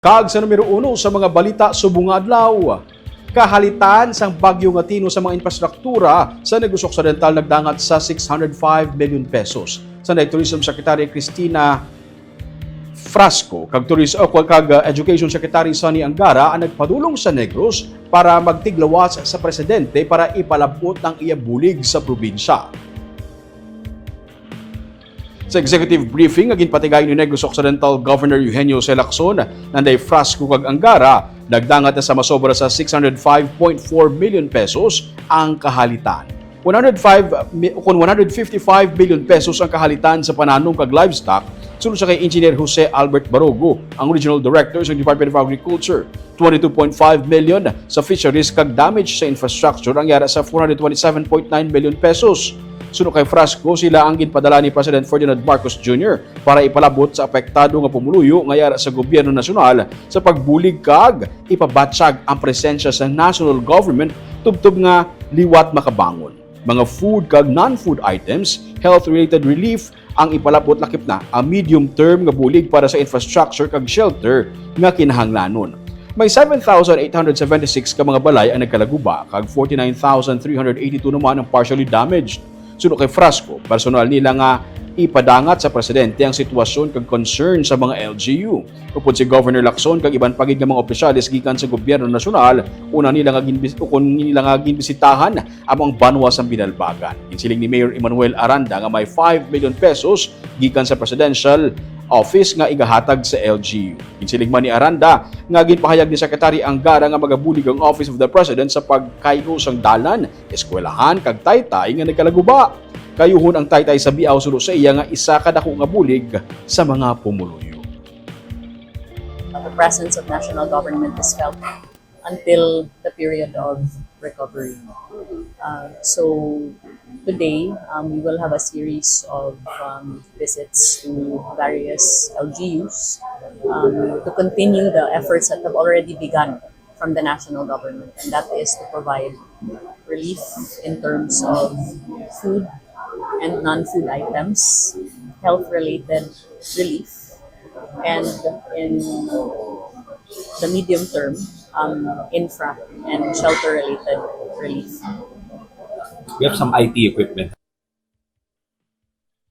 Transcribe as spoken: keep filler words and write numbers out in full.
Kag sa numero uno sa mga balita subong nga adlaw, kahalitan sang bagyo nga tino sa mga infrastruktura sa Negros Occidental nagdangat sa six hundred five million pesos. Sanday Tourism Secretary Cristina Frasco kag Tourism o kag, uh, Education Secretary Sonny Angara ang nagpadulong sa Negros para magtiglawas sa presidente para ipalab-ot ang iya bulig sa probinsya. Sa executive briefing nga ginpatigayon ni Negros Occidental Governor Eugenio C. Lacson, Nanday Frasco kag Angara, nagdangat na sa masobra sa six hundred five point four million pesos ang kahalitan. One hundred five mi-, kun one hundred fifty-five million pesos ang kahalitan sa pananom kag livestock, suno sa kay Engineer Jose Albert Barogo, ang Regional Director sa Department of Agriculture, twenty-two point five million sa fisheries kag damage sa infrastructure ang yara sa four hundred twenty-seven point nine million pesos. Suno kay Frasco, sila ang ginpadala ni President Ferdinand Marcos Junior para ipalabot sa apektado nga pumuluyo nga yara sa gobyerno nasyonal sa pagbulig kag ipabatyag ang presensya sa national government tubtob nga liwat makabangon. Mga food kag non-food items, health-related relief, ang ipalabot lakip na ang medium-term nga bulig para sa infrastructure kag shelter nga kinahanglanon. May seven thousand eight hundred seventy-six ka mga balay ang nagkalaguba kag forty-nine thousand three hundred eighty-two naman ang partially damaged. Suno kay Frasco, personal nila nga ipadangat sa presidente ang sitwasyon kag concern sa mga L G U. Upod si Governor Lacson kag iban pa gid nga mga opisyales gikan sa gobyerno nasyonal, una nila nga ginbis-, ukon nila nga ginbisitahan amo ang banwa sang Binalbagan. Ginsiling ni Mayor Emmanuel Aranda nga may five million pesos gikan sa presidential office nga igahatag sa L G U. Ginsiling man ni Aranda nga ginpahayag ni Secretary Angara nga magabulig ang Office of the President sa pagkay-o sang dalan, eskwelahan, kag taytay nga nagkalaguba. Kayuhon ang taytay sa Biao suno sa iya nga isa ka dako nga bulig sa mga pumuluyo. The presence of national government is felt until the period of recovery. Uh, so today, um, we will have a series of um, visits to various L G Us um, to continue the efforts that have already begun from the national government, and that is to provide relief in terms of food and non-food items, health-related relief, and in the medium term, um, infra and shelter-related relief. We have some I T equipment.